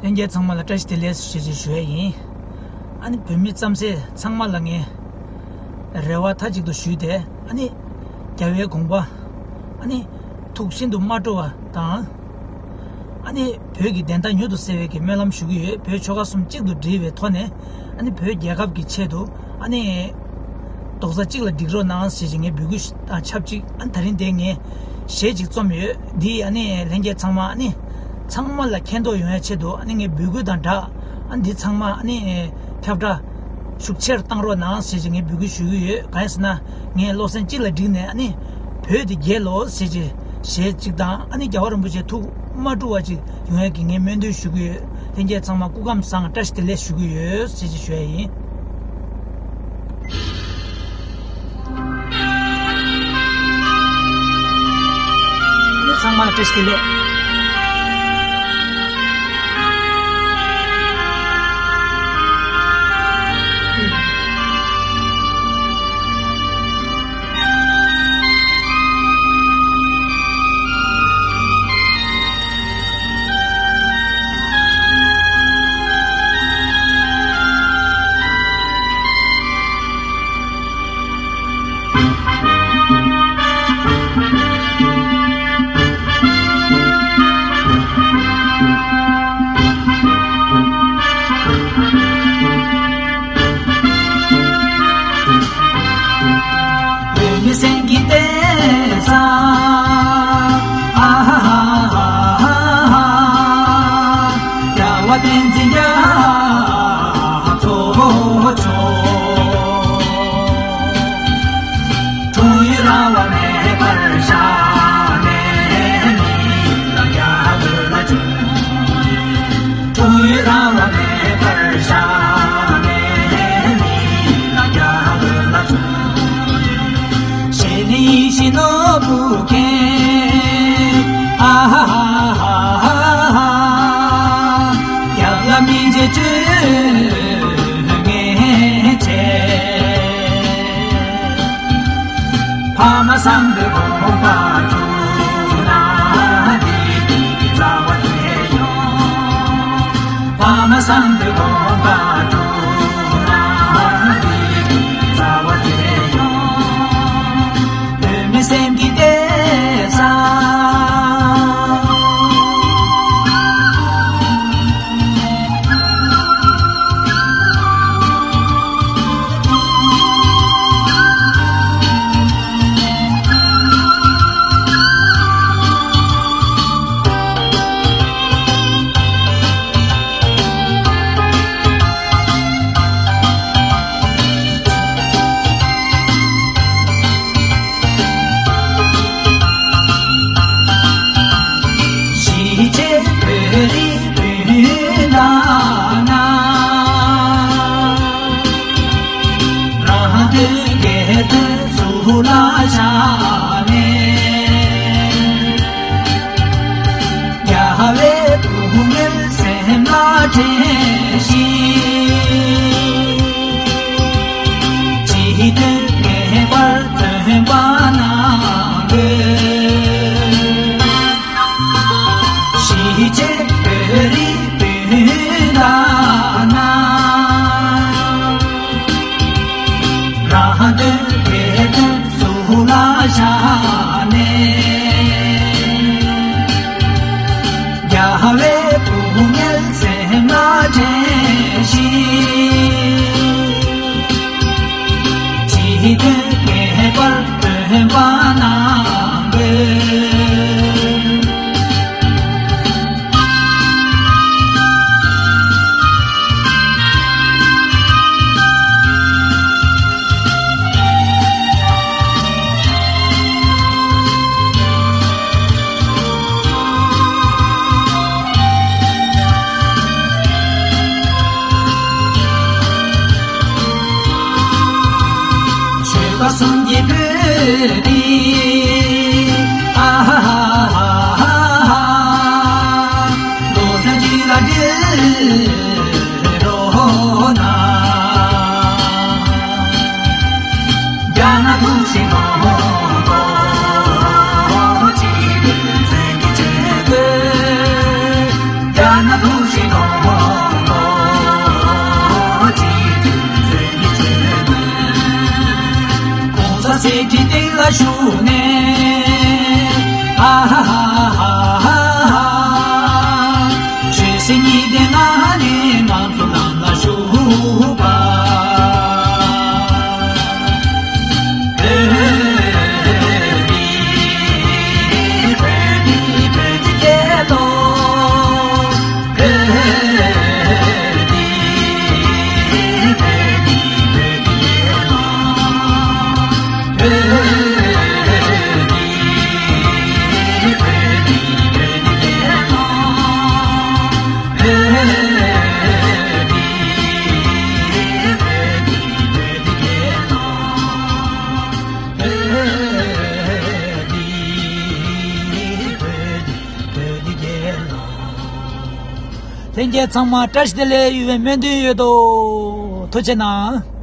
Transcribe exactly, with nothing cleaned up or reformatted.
ལྷན་རྒྱས་ཚང་མ་ལ་བཀྲ་ཤིས་བདེ་ལེགས་ཞེས་ཞུ་ཡས་ཡིན། ཨ་ནི་བོད་མི་རྩམ་ཟན་ཚང་མ་ལ་ངས་རེ་བ་མཐའ་གཅིག་ཏུ་ཞུས་ཏེ། ཨ་ནི་རྒྱལ་བའི་དགོངས་པ་ཨ་ནི་ཐུགས་ཤིན་ཏུ་མ་སྤྲོ་བ་དང་། ཨ་ནི་བོད་ཀྱི་བདེན་མཐའ་མྱུར་དུ་གསལ་བའི་གི་སྨོན་ལམ་ཞུ་གི་ཡོད། བོད་ཆོལ་ཁ་གསུམ་གཅིག་ཏུ་སྒྲིལ་བའི་ཐོག་ནས་ཨ་ནི་བོད་རྒྱལ་ཁབ་ཀྱི་ཆེད་དུ། ཨ་ནི་རྡོག་རྩ་གཅིག་ལ་སྒྲིག་རོགས་གནང་ཞེས་ངས་འབོད་སྐུལ་ཞུ་དང་ཆབས་ཅིག་ཨ་ནི་དེ་རིང་འདི་ངས་གཞས་ཅིག་རྩོམ་ཡོད། འདི་ཨ་ནི་ལྷན་རྒྱས་ཚང་མ་ཨ་ནི་ཚང་མ་ལ་མཁྱེན་རྟོགས་ཡོང་ཡ་ཆེད་དུ། ཨ་ནི་ངས་འབོད་སྐུལ་དང་སྦྲགས་ཨ་ནི་འདི་ཚང་མ་ཨ་ནི་ཁྱབ་བསྒྲགས་ཤུགས་ཆེར་བཏང་རོགས་གནང་ཞེས་ངས་འབོད་སྐུལ་ཞུ་གི་ཡོད། གང་ཡིན་ཟེར་ན་ངས་བློ་སེམས་གཅིག་ལ་བསྒྲིགས་ནས་ཨ་ནི་བོད་འདི་རྒྱལ་ལོ་ཞེས་གཞས་ཅིག་དང་། ཨ་ནི་རྒྱལ་བ་རིན་པོ་ཆེ་ཐུགས་མ་སྤྲོ་བ་ཅིག་ཡོང་ཡ་གི་ངས་སྨོན་འདུན་ཞུ་གི་ཡོད། ལྷན་རྒྱས་ཚང་མ་སྐུ་ཁམས་བཟང་། བཀྲ་ཤིས་བདེ་ལེགས་ཞུ་གི་ཡོད་ཅེས་ཞུ་ཡ་ཡིན། ཚང་མ་ལ་བཀྲ་ཤིས་བདེ་ལེགས། བོད་མི་སེམས་ཀྱི་གཏད་ས། ཨ་ཧ་ཧ་ཧ་ཧ། རྒྱལ་བ་བསྟན་འཛིན་རྒྱ་མཚོ་མཆོག། འཁྲུངས་ཡུལ་ར་བ་མེ་སྦར་ཤ་ནས་མི་ལ་རྒྱ་བོད་ལ་བྱུང་། འཁྲུངས་ཡུལ་ར་བ་མེ་སྦར་ཤ་ནས་མི་ལ་རྒྱ་བོད་ལ་བྱུང་། ཞེས་ནི་ཡིད་བཞིན་ནོར་བུ་མཁྱེན། ཨ་ཧ་ཧ་ཧ་ཧ། རྒྱབ་ལ་མི་མཇལ་སྤྲོ་ངེས་བྱས། ཕ་མ་བཟང་པོའི་དགོངས་པ་སྒྲུབ་ན་བདེ་སྐྱིད་ཀྱི་རྩ་བ་འཛིན་ཡོང་། ཕ་མ་བཟང་པོའི་དགོངས་པ་སྒྲུབ་ན་བདེ་སྐྱིད་ཀྱི་རྩ་བ་འཛིན་ཡོང་། བོད་མི་སེམས་ཀྱི་གཏད་ས། གཞིས་བྱེས་བོད་རིགས་སྤུན་ཟླ་རྣམས། རང་དོན་སྒེར་དོན་ཟུར་ལ་བཞག་ནས། རྒྱལ་བའི་ཐུགས་དམ་སེམས་ལ་དྲན་ཞིང་། སྤྱི་དོན་ངེས་པར་བརྩོན་པ་གནང་དགོས། གཞིས་བྱེས་བོད་རིགས་སྤུན་ཟླ་རྣམས། རང་དོན་སྒེར་དོན་ཟུར་ལ་བཞག་ནས། རྒྱལ་བའི་ཐུགས་དམ་སེམས་ལ་དྲན་ཞིང་། སྤྱི་དོན་ངེས་པར་བརྩོན་པ་གནང་དགོས། ཆོལ་ཁ་གསུམ་གྱི་བོད་རིགས། ཨ་ཧ་ཧ་ཧ་ཧ། བློ་སེམས་གཅིག་ལ་སྒྲིལ་རོགས་གནང་། རྒྱ་ནག་དུག་ཤིང་སྡོང་པོ་གཅིག་གི་བཙན་གྱིས་བཅད་དགོས། རྒྱ་ནག་དུག་ཤིང་སྡོང་ དེ་གི་སྟེང་ལ་བཞུགས་ནས། ཨ་ཧ་ཧ་ཧ་ཧ་ཧ། ཆོས་སྲིད་གཉིས་ལྡན་ངང་ནས་ང་ཚོ་ལམ་ལ་ཞུགས་པ། ལྷན་རྒྱས་ཚང་མ་བཀྲ་ཤིས་བདེ་ལེགས་ཡོང་བའི་སྨོན་འདུན་ཡོད་དོ། ཐུགས་རྗེ་གནང་།